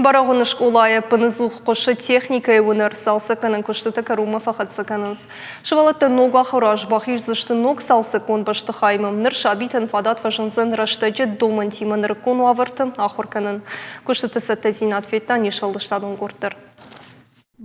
Бӕрӕгъуыны скъолайы ӕппыныдзух хъуысы техникӕйы уынӕр, цалцӕггӕнӕн куыстытӕ кӕронмӕ фӕхӕццӕ кӕнынц. Сывӕллӕттӕ ног ахуыры аз бахиздзысты ног цалцӕггонд бӕстыхаймӕ. Ныр сабитӕн фадат фӕзындзӕн рӕстӕджы домӕнтимӕ нырыккон уавӕрты ахуыр кӕнын. Куыстыты цӕттӕдзинад федта не сфӕлдыстадон къорд дӕр.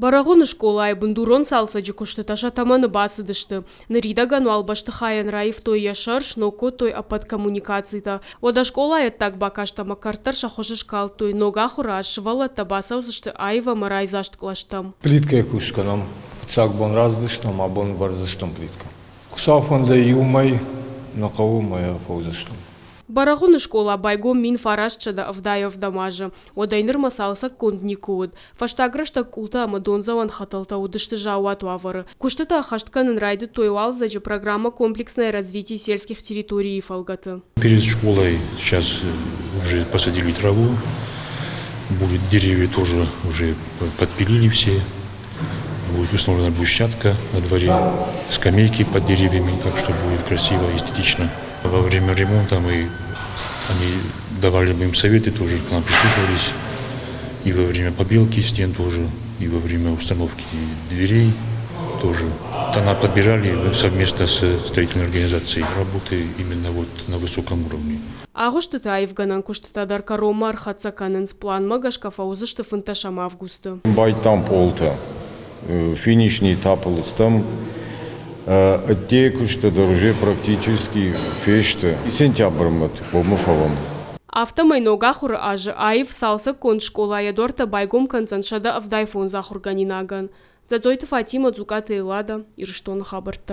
Бӕрӕгъуыны скъолайы бындурон цалцӕджы куыстытӕ сӕ тӕмӕны бацыдысты. Ныридӕгӕн уал бӕстыхайӕн раивтой йӕ сӕр, сног кодтой ӕппӕт коммуникацитӕ. Уӕдӕ скъолайы ӕддаг бакаст ӕмӕ кӕрт дӕр сӕ хуызы скалдтой. Ног ахуыры аз сывӕллӕттӕ бацӕудзысты аив ӕмӕ райдзаст кълӕстӕм. Плиткӕйы куыст кӕнӕм. Фыццаг бон рацыдыстӕм, абон вӕрдзыстӕм плиткӕ. Хуыцау фӕнды иу мӕй нӕ хъӕуы мӕйӕ фӕуыдзыстӕм. Бӕрӕгъуыны скъола байгом 1987 азы. Уӕдӕй нырмӕ цалцӕггонд никуы уыд. Фӕстаг рӕстӕг къултӕ ӕмӕ дондзӕуӕн хӕтӕлтӕ уыдысты заууат уавӕры. Куыстытӕ ӕххӕст кӕнын райдыдтой уалдзӕджы программӕ «Комплексное развитие сельских территорий-йы фӕлгӕты. Перед школой сейчас уже посадили траву, будет деревья тоже уже подпилили все. Будет установлена брусчатка на дворе, скамейки под деревьями, так что будет красиво, эстетично. Во время ремонта мы, они давали им советы, тоже к нам прислушивались. И во время побелки стен тоже, и во время установки дверей тоже. Тона подбирали совместно с строительной организацией. Работы именно вот на высоком уровне. Агъуыстыты аивгӕнӕн куыстытӕ дӕр кӕронмӕ ӕрхӕццӕ кӕнынц, планмӕ гӕсгӕ фӕуыдзысты фынддӕсӕм августы. Байдтам пъолтӕ. Финишный этапыл стӕм. Ӕддейы куысты дӕр уже практически фесты. Сентябрмӕ хъуамӕ фӕуӕм. Афтӕмӕй ног ахуыры азы аив цалцӕггонд скъола йӕ дуӕрттӕ байгом кӕндзӕн 175 ахуыргӕнинагӕн. Дзӕцъойты Фатимӕ, Дзукъаты Эллада, Ирыстоны хабӕрттӕ.